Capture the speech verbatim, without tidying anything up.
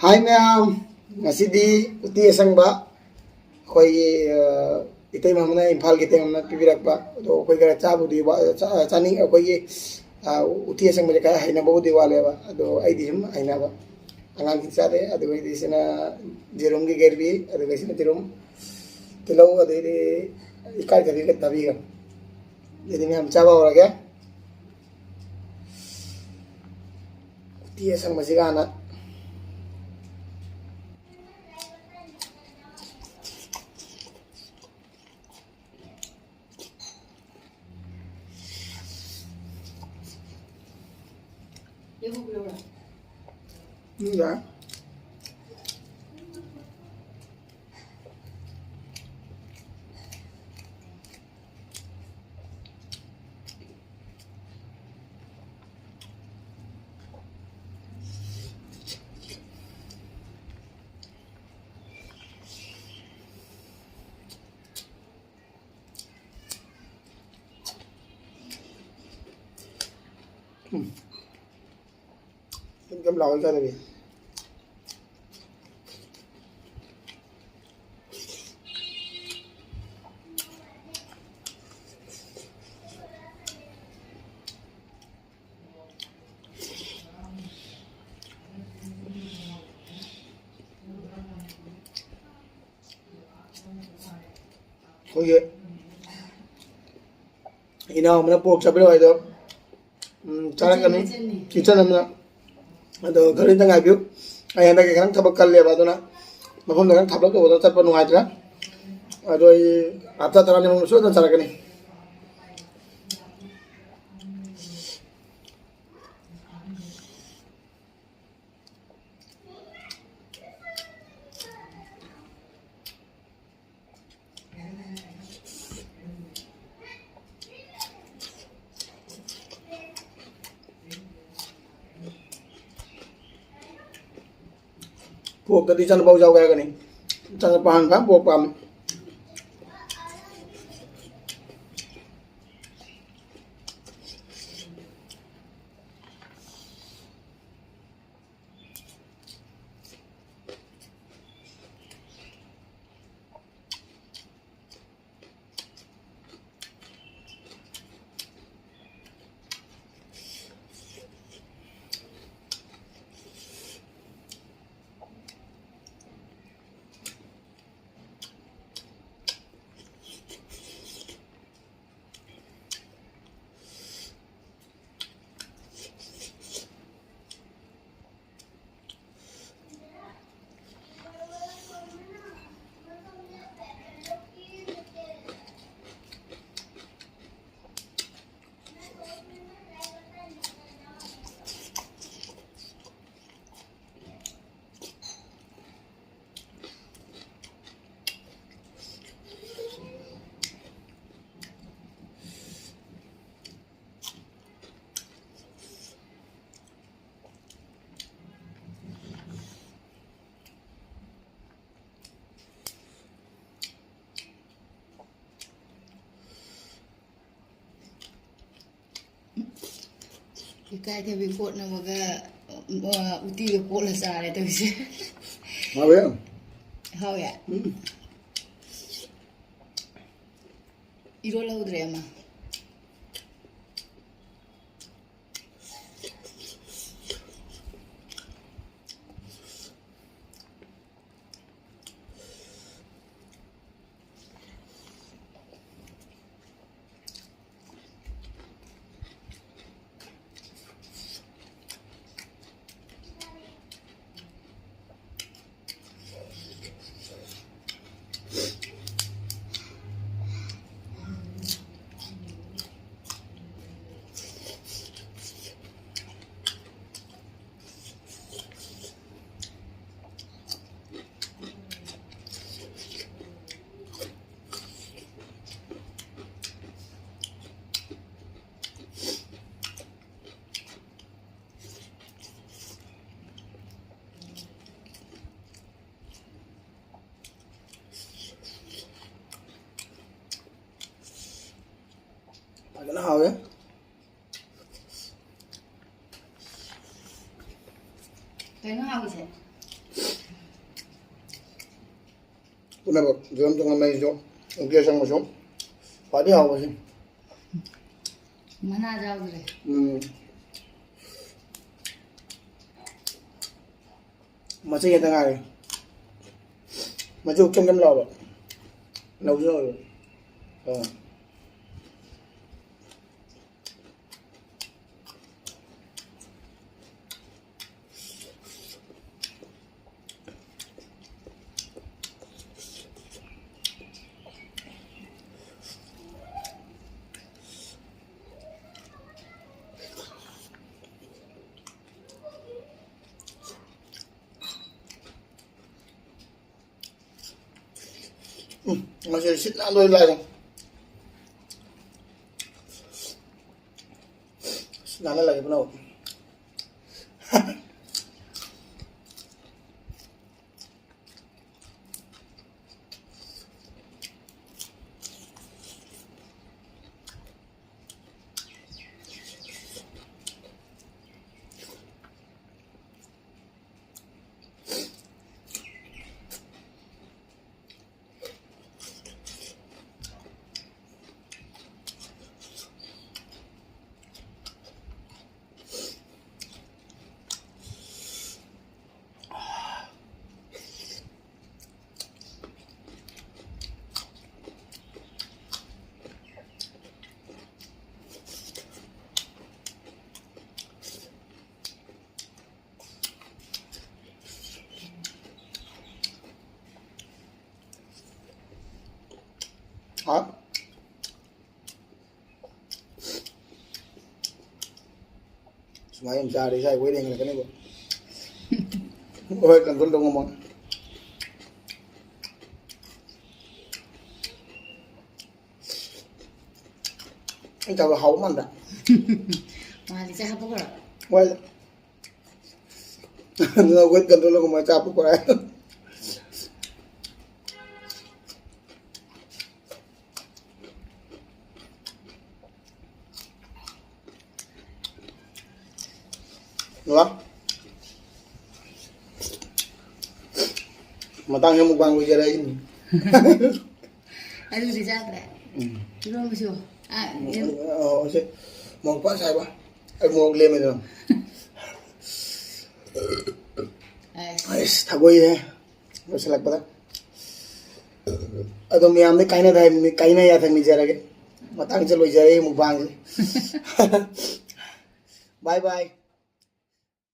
ꯍꯥꯏ ꯃꯌꯥꯝ, ꯉꯁꯤꯗꯤ ꯎꯇꯤ ꯑꯁꯪꯕ ꯑꯩꯈꯣꯏꯒꯤ, ꯑ, ꯏꯇꯩꯃ ꯑꯃꯅ, ꯏꯝꯐꯥꯜꯒꯤ ꯏꯇꯩꯃ ꯑꯃꯅ ꯄꯤꯕꯤꯔꯛꯄ꯫ ꯑꯗꯣ ꯑꯩꯈꯣꯏ ꯈꯔ ꯆꯥꯕꯨꯗꯤ ꯋꯥ-, ꯆꯥ-, ꯆꯥꯅꯤꯡ-, ꯑꯩꯈꯣꯏꯒꯤ, ꯑ, ꯎꯇꯤ ꯑꯁꯪꯕꯁꯦ ꯈꯔ ꯍꯩꯅꯕꯕꯨꯗꯤ ꯋꯥꯠꯂꯦꯕ, ꯑꯗꯣ ꯑꯩꯗꯤ ꯁꯨꯝ ꯍꯩꯅꯕ꯫ ꯑꯉꯥꯡꯁꯤꯡ ꯆꯥꯗꯦ꯫ ꯑꯗꯨꯒ ꯁꯤꯅ ꯌꯦꯔꯨꯝꯒꯤ ꯒꯦꯔꯕꯤ, ꯑꯗꯨꯒ ꯁꯤꯅ ꯌꯦꯔꯨꯝ, ꯇꯤꯜꯍꯧ, ꯑꯗꯩꯗꯤ ꯏꯀꯥꯏꯊꯕꯤꯒ ꯊꯕꯤꯒ꯫ ꯑꯗꯨꯗꯤ ꯃꯌꯥꯝ ꯆꯥꯕ ꯍꯧꯔꯒꯦ꯫ ꯎꯇꯤ ꯑꯁꯪꯕꯁꯤꯒ ꯍꯥꯟꯅ꯫ ꯎꯝ, ꯌꯥꯏ꯫ ꯎꯝ꯫ ꯌꯥꯝ ꯂꯥꯎꯅ ꯆꯥꯅꯕꯤ꯫ ꯑꯩꯈꯣꯏꯒꯤ ꯏꯅꯥꯎ ꯑꯃꯅ ꯄꯣꯔꯛ ꯆꯥꯕꯤꯔꯛꯑꯣ ꯍꯥꯏꯗꯣ, ꯎꯝ, ꯆꯥꯔꯛꯀꯅꯤ꯫ ꯀꯤꯠꯆꯟꯅꯤ꯫ ꯀꯤꯠꯆꯟ ꯑꯃꯅ꯫ ꯑꯗꯣ ꯈꯔ ꯈꯤꯇꯪ ꯉꯥꯏꯕꯤꯌꯨ꯫ ꯑꯩ ꯍꯟꯗꯛꯀꯤ ꯈꯤꯇꯪ ꯊꯕꯛ ꯀꯜꯂꯦꯕ, ꯑꯗꯨꯅ ꯃꯐꯝꯗ ꯈꯤꯇꯪ ꯊꯥꯞꯂꯞ ꯇꯧꯕꯗ ꯆꯠꯄ ꯅꯨꯡꯉꯥꯏꯇ꯭ꯔꯦ꯫ ꯑꯗꯣ ꯑꯩ ꯍꯞꯇꯥ ꯇꯔꯥꯅꯤ ꯃꯅꯨꯡꯗ ꯁꯣꯏꯗꯅ ꯆꯥꯔꯛꯀꯅꯤ꯫ ꯄꯣꯛꯇꯗꯤ ꯏꯆꯥꯅꯨꯄꯥ ꯌꯥꯎꯒꯦ ꯍꯥꯏꯔꯒꯅꯤ꯫ ꯏꯆꯥꯅꯨꯄꯥ ꯍꯥꯟꯅ ꯄꯣꯛ ꯄꯥꯝꯃꯤ꯫ ꯏꯀꯥꯏꯊꯕꯤ ꯀꯣꯠꯅꯕꯒ, ꯑ, ꯎꯇꯤꯒ ꯀꯣꯠꯂ ꯆꯥꯔꯦ ꯇꯧꯔꯤꯁꯦ꯫ ꯍꯥꯎꯋꯦ꯫ ꯍꯥꯎꯋꯦ꯫ ꯎꯝ꯫ ꯏꯔꯣꯜꯍꯧꯗ꯭ꯔꯦ ꯑꯃ꯫ ꯐꯖꯅ ꯍꯥꯎꯋꯦ꯫ ꯀꯩꯅꯣ ꯍꯥꯎꯔꯤꯁꯦ? ꯄꯨꯝꯅꯃꯛ ꯌꯦꯔꯨꯝ ꯊꯣꯡꯕ ꯃꯩꯁꯨ, ꯎꯇꯤ ꯑꯁꯪꯕꯁꯨ ꯈ꯭ꯋꯥꯏꯗꯒꯤ ꯍꯥꯎꯕꯁꯤ꯫ ꯃꯅꯥ ꯌꯥꯎꯗ꯭ꯔꯦ꯫ ꯎꯝ꯫ ꯃꯆꯩ ꯈꯛꯇ ꯉꯥꯏꯔꯦ꯫ ꯃꯆꯨ ꯀꯦꯝ ꯀꯦꯝ ꯂꯥꯎꯕ꯫ ꯅꯧꯁꯨ ꯅꯧꯋꯦ꯫ ꯑꯥ꯫ ꯎꯝ, ꯉꯁꯤ ꯁꯤꯠ ꯅꯥꯟ ꯂꯣꯏ ꯂꯥꯛꯑꯦ꯫ ꯁꯤꯠ ꯅꯥꯟꯅ ꯂꯥꯛꯑꯦ ꯄꯨꯝꯅꯃꯛ꯫ ꯍꯥ? ꯁꯨꯃꯥꯏꯅ ꯆꯥꯔꯗꯤ ꯏꯁꯥ ꯋꯦꯠ ꯍꯦꯟꯒꯠꯂꯛꯀꯅꯦꯕ꯫ ꯍꯣꯏ, ꯀꯟꯇ꯭ꯔꯣꯜ ꯇꯧ ꯉꯝꯃꯣ꯫ ꯑꯩ ꯆꯥꯕ ꯍꯥꯎꯕ ꯃꯥꯟꯗ꯭ꯔꯥ? ꯃꯥꯜꯂꯤ, ꯆꯥ ꯍꯥꯞꯄꯛꯈ꯭ꯔꯣ? ꯍꯣꯏ꯫ ꯑꯗꯨꯅ ꯋꯦꯠ ꯀꯟꯇ꯭ꯔꯣꯜ ꯇꯧ ꯉꯝꯃꯣ, ꯆꯥ ꯍꯥꯞꯄꯛꯈ꯭ꯔꯣ ꯍꯥꯏ꯫ ꯂꯥ꯫ ꯃꯇꯥꯡꯁꯤꯗ ꯃꯨꯛꯕꯥꯡ ꯂꯣꯏꯖꯔꯛꯏꯅꯤ꯫ ꯑꯗꯨꯗꯤ ꯆꯥꯗ꯭ꯔꯦ꯫ ꯎꯝ꯫ ꯏꯔꯣꯟꯕꯁꯨ꯫ ꯑꯥ, ꯎꯝ, ꯌꯦꯔꯨꯝ꯫ ꯑ, ꯑ, ꯁꯦ, ꯃꯣꯔꯣꯛ ꯐꯖꯅ ꯁꯥꯏꯕ꯫ ꯑꯩ ꯃꯣꯔꯣꯛ ꯂꯦꯝꯃꯦꯗꯅ꯫ ꯑꯁ꯫ ꯑꯩꯁ, ꯊꯒꯣꯏꯁꯦ ꯂꯣꯏꯁꯤꯜꯂꯛꯄꯗ꯫ ꯑꯗꯣ ꯃꯌꯥꯝꯗꯤ ꯀꯥꯏꯅꯗ ꯍꯥꯏꯕꯅꯤ, ꯀꯥꯏꯅ ꯌꯥꯊꯪ ꯅꯤꯖꯔꯒꯦ꯫ ꯃꯇꯥꯡꯁꯤꯗ ꯂꯣꯏꯖꯔꯦ ꯃꯨꯛꯕꯥꯡꯁꯦ꯫ Bye bye꯫